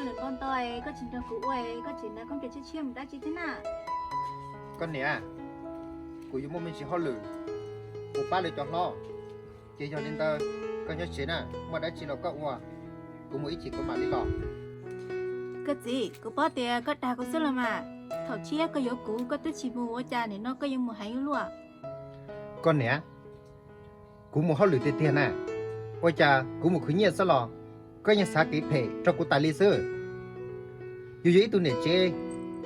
Lawm npau nto, koj tsis nrog kuv ua, koj tseem hnav khaub ncaws tshiab tshiab mus dab tsi thiab na? Koj niam, kuv yuav muaj me ntsis hauj lwm, kuv pab lawv cov hlob, ces yog li ntawd koj nyob tsev na, muaj dab tsi los koj ua, kuv mus ib chim kuv mam li los. Koj txiv, kuv paub tias koj dag kuv xwb los mas. Thaum tshiab koj yuav kuv koj twb tsis mus, ua cas nim no koj yuav mus heev ua luaj? Koj niam, kuv mus hauj lwm tiag tiag na, ua cas kuv mus khwv nyiaj xwb los koj yeej xav kev phem rau kuv tas li xwb. Yus yog ib tug niam tsev,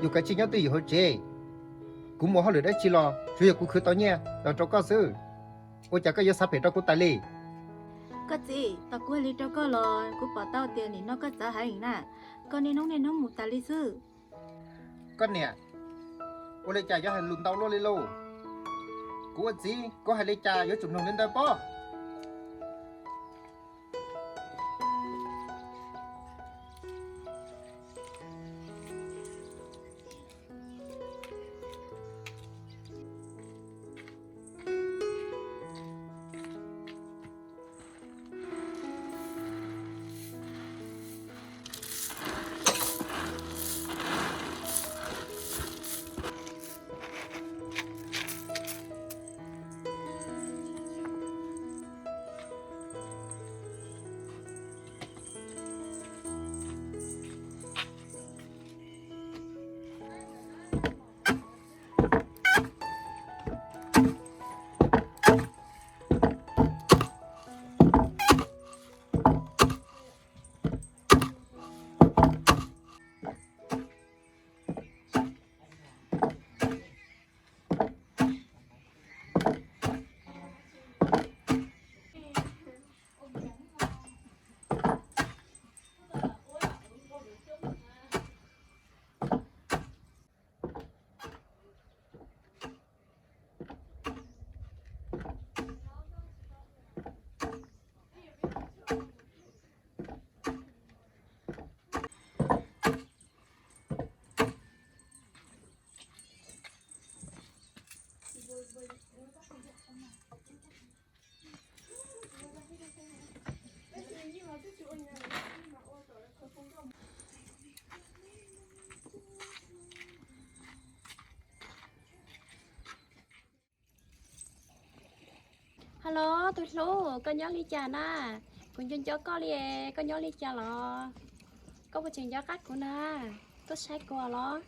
yus kav tsij nyob twj ywm hauv tsev. Kuv mus hauj lwm dab tsi los tsuas yog kuv khwv tau nyiaj los rau koj xwb, ua cas koj yuav xav phem rau kuv tas li? Koj txiv, tos kuv hais li rau koj los kuv pom tau tias nim no koj txawv heev na, koj niaj hnub niaj hnub mus tas li xwb. Koj niam, ua li cas yuav hais lus ntau luaj li lauj? Kuv ua txiv kuv hais li cas yuav tsum mloog li ntawd pob. Hello tus hlub, koj nyob li cas na? Kuv nco nco koj li, koj nyob li cas los? Koj puas tseem nco qab kuv na? Tuaj saib kuv los?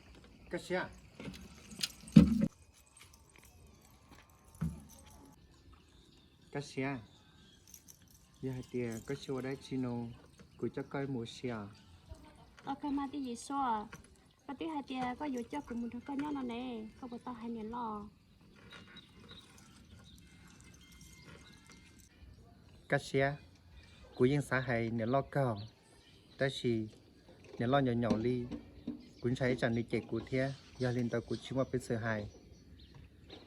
Kab Siab, Kab Siab, yog hais tias koj tsis ua dab tsi no, kuv coj koj mus ua si os. Tau kawg mas tij Yim Suab, koj twb hais tias koj yuav coj kuv mus nrog koj nyob no ne, koj puas tau hais niam loj? Kab Siab, kuv yeej xav hais niam loj kawg, tab sis niam loj nyaum nyaum li, kuv ntshai ib tsam nws cem kuv thiab, yog li ntawd kuv tsis muaj peev xwm hais.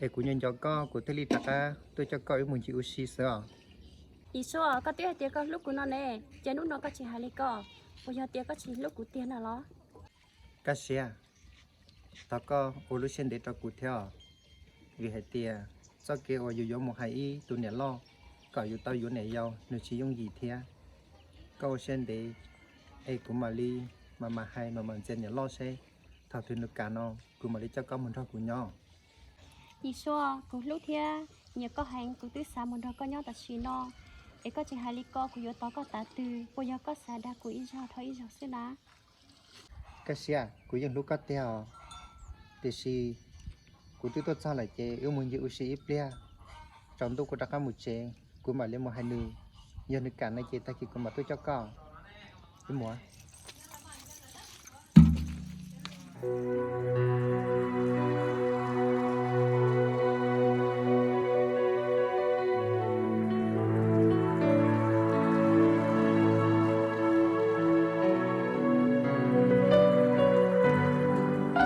Es kuv nco nco koj, kuv thiaj li rov qab tuaj coj koj wb mus ncig ua si xwb os. Yim Suab, koj twb hais tias koj hlub kuv no ne, ces hnub no koj tsis hais li ko, puas yog tias koj tsis hlub kuv tiag na los? Kab Siab, thov koj ua lub siab ntev rau kuv thiab os, vim hais tias txoj kev uas yus yuav mus hais ib tus niam loj kom yus tau yuav niam yau nws tsis yooj yim thiab. Koj ua siab ntev, es kuv mam li mam mam hais mam mam ntxias niam loj seb thaum twg nws kam no kuv mam li coj koj mus nrog kuv nyob. Yim Suab, kuv hlub thiab nyiam koj heev, kuv twb xav mus nrog koj nyob tam sim no, es koj tsis hais li ko kuv yuav tos koj tav twg? Puas yog koj xav dag kuv ib zaug dhau ib zaug xwb na? Kab Siab, kuv yeej hlub koj tiag os, tiam sis kuv twb tuaj txog lawm ces wb mus ncig ua si ib pliag, tsaus ntuj kuv rov qab mus tsev, kuv mam li mus hais nws, yog nws kam no ces tag kis kuv mam tuaj coj koj. Wb mus.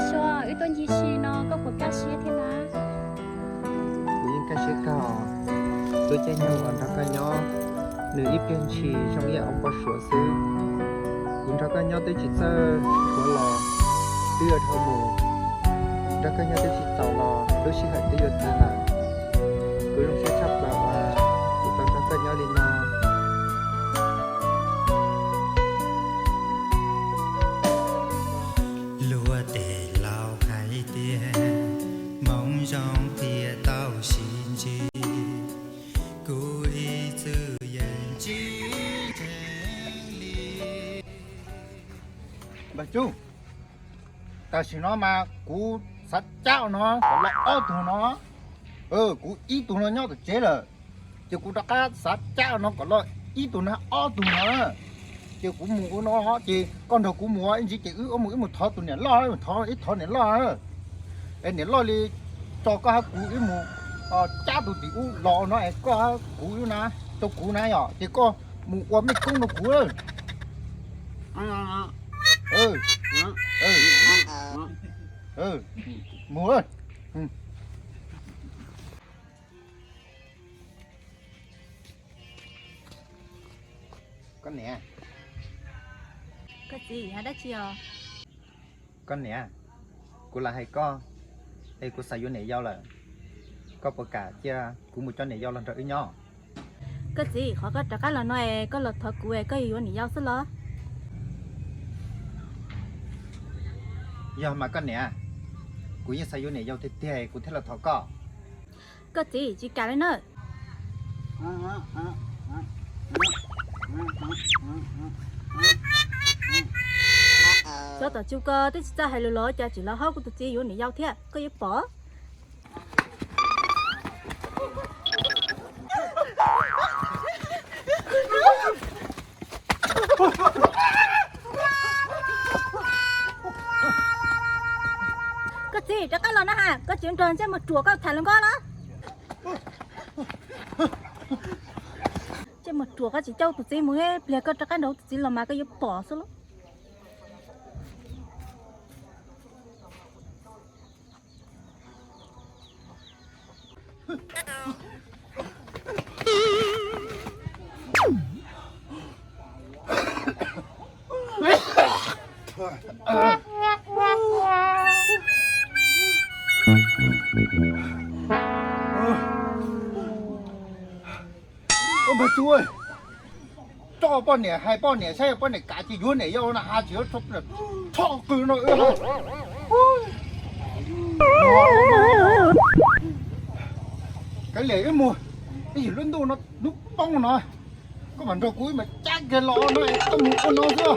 Suab, wb tuaj ncig si no koj puas kaj siab thiab na? Kuv yeej kaj siab kawg, lub caij nyoog uas nrog koj nyob, nws ib pliag ntshis zoo ib yam npau suav xwb. Kuv nrog koj nyob twb tsis txawj nthuav los twb yuav dhau mus, nrog koj nyob twb tsis txaus los lub sij hawm twb yuav tag lawm. Kuv zoo siab tshaj plaws uas kuv tau nrog koj nyob li no. Npawg Tsuj, tam sim no mas kuv xav cab no kom los ob tug no. Kuv ib tug no nyob tom tsev lawm, ces kuv rov qab xav cab no kom los ib tug no ob tug no. Ces kuv mus ua no, ces koj nrog kuv mus ib ntsis, ces wb mus, wb mus thov tus niam loj, thov ib thov niam loj. Es niam loj li tso koj hab kuv wb mus cab tus tim ub los no es koj hab kuv wb na, rau kuv na yom, ces koj mus ua mej koob rau kuv. Mus. Koj niam. Koj txiv, hais dab tsi os? Koj niam, kuv lam hais koj, es kuv xav yuav niam yau lawm. Koj puas kam cia kuv mus coj niam yau los nrog wb nyob? Koj txiv, qhov koj rov qab los no es koj los thov kuv es koj yuav yuav niam yau xwb los? Yog mas koj niam, kuv yeej xav yuav niam yau tiag tiag kuv thiaj los thov koj. Koj txiv, tsis kam li na. Xyov tom tsu ko twb tsis txawj hais lus los cas tseem los haub kuv tus txiv yuav niam yau thiab, koj yuav pom. Koj txiv, rov qab los na has, koj tsis nrog ntsej muag ruam koj tham hluas nkauj los? Ntsej muag ruam, koj tsis coj tus txiv mus, pliag koj rov qab nrog tus txiv los mas koj yuav pom xwb lauj. Ua npawg Tsuj, coj poj niam, hais poj niam saib yog poj niam kam ces yuav niam yau no, has tsis yuav tso qws no. Kav liam wb mus, ib yim lub ntuj no hnub poob no, koj mam nrog kuv wb mas cab kiag los no, koj mus ua no xwb.